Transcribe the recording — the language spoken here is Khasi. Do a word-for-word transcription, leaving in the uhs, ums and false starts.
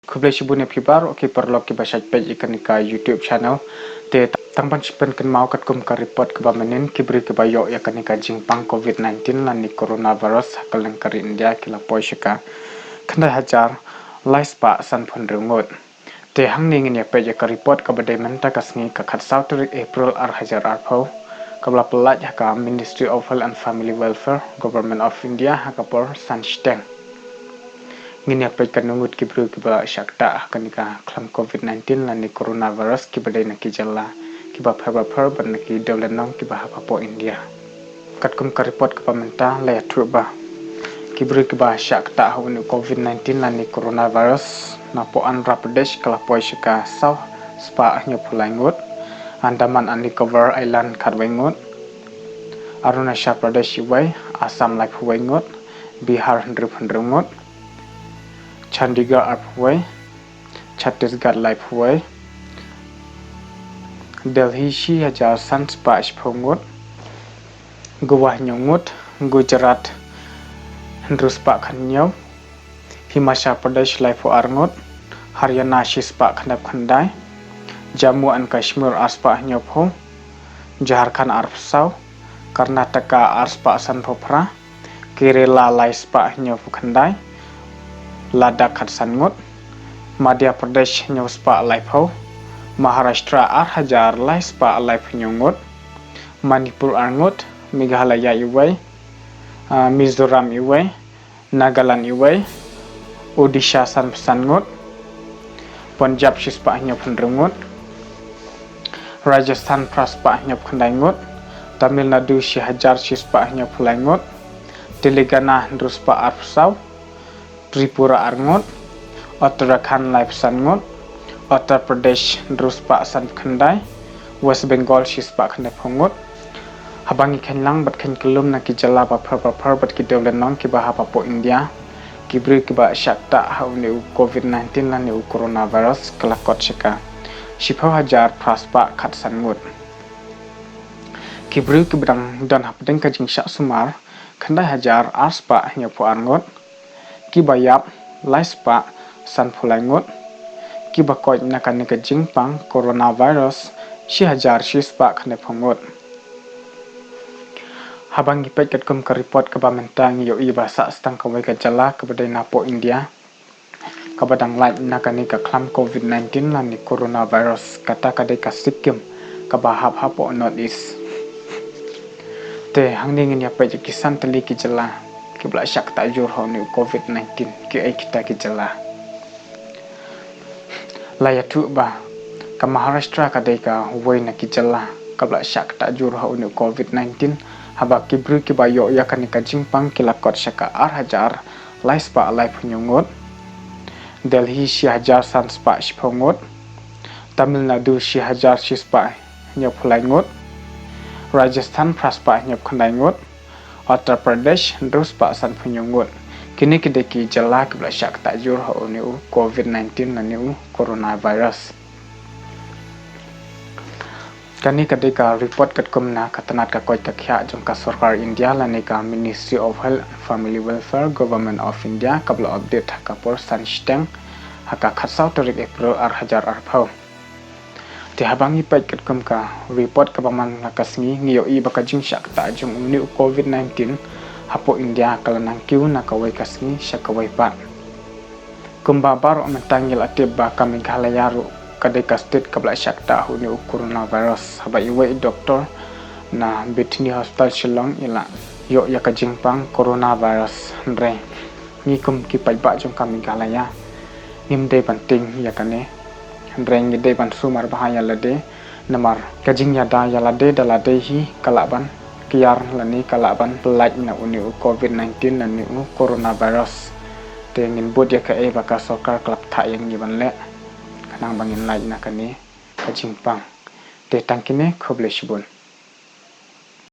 Khublei shibun ïa phi baroh ki paralok kiba shait peit ïa kane ka YouTube channel. Te tang ban shu pynkynmaw katkum ka report kaba mynnin, ki briew kiba ïoh ïa kane ka jingpang covid nineteen lane coronavirus ha kylleng ka ri India ki la poi sha ka khyndai hajar lai spah sanphew hynriew ngut. Te hangne ngin ïa peit ïa ka report kaba dei mynta ka sngi ka khatsaw tarik April ar hajar arphew, kaba la pyllait ha ka Ministry of Health and Family Welfare, Government of India, ha ka por san shiteng. Ngin ïa peit katno ngut ki briew kiba shah ktah ha kane ka khlam covid nineteen lane coronavirus kiba dei na ki jylla kiba pher ba pher bad na ki dewlynnong kiba hap hapoh India. Katkum ka report kaba mynta la ïathuh ba ki briew kiba shah ktah ha une u covid nineteen lane coronavirus, napoh Andhra Pradesh ka la poi sha ka saw spah hynñiewphew lai ngut, Andaman and Nicobar Island khatwei ngut, Arunachal Pradesh iwei, Assam laiphew wei ngut, Bihar hynriewphew hynriew ngut, Chandigarh arphew wei, Chhattisgarh laiphew wei, Delhi shi hajar san spah shiphew ngut, Goa hynñiew ngut, Gujarat hynriew spah khathynñiew, Himachal Pradesh laiphew ar ngut, Haryana shi spah khyndai phew khyndai, Jammu and Kashmir ar spah hynñiewphew, Jharkhand arphew saw, Karnataka ar spah sanphew phra, Kerala lai spah hynñiewphew khyndai, Ladakh khatsan ngut, Madhya Pradesh hynñiew spah laiphew, Maharashtra ar hajar lai spah laiphew hynñiew ngut, Manipur ar ngut, Meghalaya iwei, ah, Mizoram iwei, Nagaland iwei, Odisha sanphew san ngut, Punjab shi spah hynñiewphew hynriew ngut, Rajasthan phra spah hynñiewphew khyndai ngut, Tamil Nadu shi hajar shi spah hynñiewphew lai ngut, Telangana hynriew spah arphew saw, Tripura ar ngut, Uttarakhand laiphew san ngut, Uttar Pradesh hynriew spah sanphew khyndai, West Bengal shi spah khyndaiphew ngut. Haba ngi kheiñ lang bad kheiñ kyllum na ki jylla bapher bapher bad ki dewlynnong kiba hap hapoh India, ki briew kiba shah ktah ha une u covid nineteen lane u coronavirus ka la kot sha ka shiphew hajar phra spah khatsan ngut. Ki briew kiba dang don hapdeng ka jingshah sumar khyndai hajar ar spah hynñiewphew ar ngut, kiba ïap lai spah sanphew lai ngut, kiba koit na kane ka jingpang coronavirus shi hajar shi spah khyndaiphew ngut. Haba ngi peit katkum ka report kaba mynta ngi ïohi ba sah tang kawei ka jylla kaba dei napoh India kaba dang lait na kane ka khlam covid nineteen lane coronavirus, kata ka dei ka Sikkim kaba hap hapoh North East. Te hangne ngin ïa peit ïa ki san tylli ki jylla kiba la shah ktah jur ha une u covid nineteen, kiei kita ki jylla. La ïathuh ba ka Maharashtra ka dei kawei na ki jylla kaba la shah ktah jur ha une u covid nineteen, haba ki briew kiba ïoh ïa kane ka jingpang ki la kot sha ka ar hajar lai spah laiphew hynñiew ngut, Delhi shi hajar san spah shiphew ngut, Tamil Nadu shi hajar shi spah hynñiewphew lai ngut, Rajasthan phra spah hynñiewphew khyndai ngut, Uttar Pradesh hynriew spah sanphew hynñiew ngut. Kine ki dei ki jylla kiba la shah ktah jur ha une u covid nineteen lane u coronavirus. Kane ka dei ka report katkum na ka tnat ka koit ka khiah jong ka sorkar India lane ka Ministry of Health and Family Welfare, Government of India, kaba la update ha ka por san shiteng ha ka khatsaw tarik April ar hajar arphew. Te haba ngi peit katkum ka report kaba man la ka sngi, ngi ïohi ba ka jingshah ktah jong une u covid nineteen hapoh India ka la nang kiew na kawei ka sngi sha kawei pat. Kumba baroh mynta ngi la tip ba ka Meghalaya ruh ka dei ka state kaba la shah ktah ha une u coronavirus, haba iwei i doktor na Bethany Hospital Shillong i la ïoh ïa ka jingpang coronavirus. Hynrei ngi kum ki paidbah jong ka Meghalaya ngim dei ban tieng ïa kane, hynrei ngi dei ban sumar bha ïa lade, namar ka jingïada ïa lade da lade hi ka lah ban kiar lane ka lah ban pyllait na une u covid nineteen lane u coronavirus. Te ngin bud ïa kaei ba ka sorkar ka la pynthah ïa ngi ban leh khnang ba ngin lait na kane ka jingpang. Te tang kine, khublei shibun.